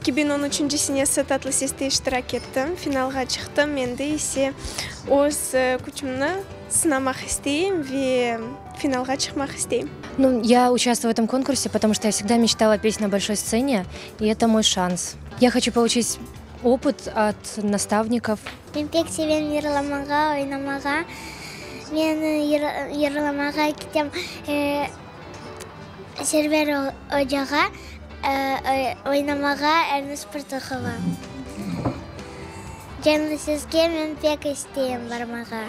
2013 senesi Tatlı seste iştirak ettim, finalğa çıqtım, endi ise öz küçümni sınamaq isteyim ve finalğa çıqmaq isteyim. Ну, я участвую в этом конкурсе, потому что я всегда мечтала петь на большой сцене, и это мой шанс. Я хочу получить опыт от наставников. Men pek sevem yırlamağa, oynamağa. Men yırlamağa ketem Server ocağa, oynamağa Elnaz Pırtıhova. Canlı Seske men pek isteyim barmağa.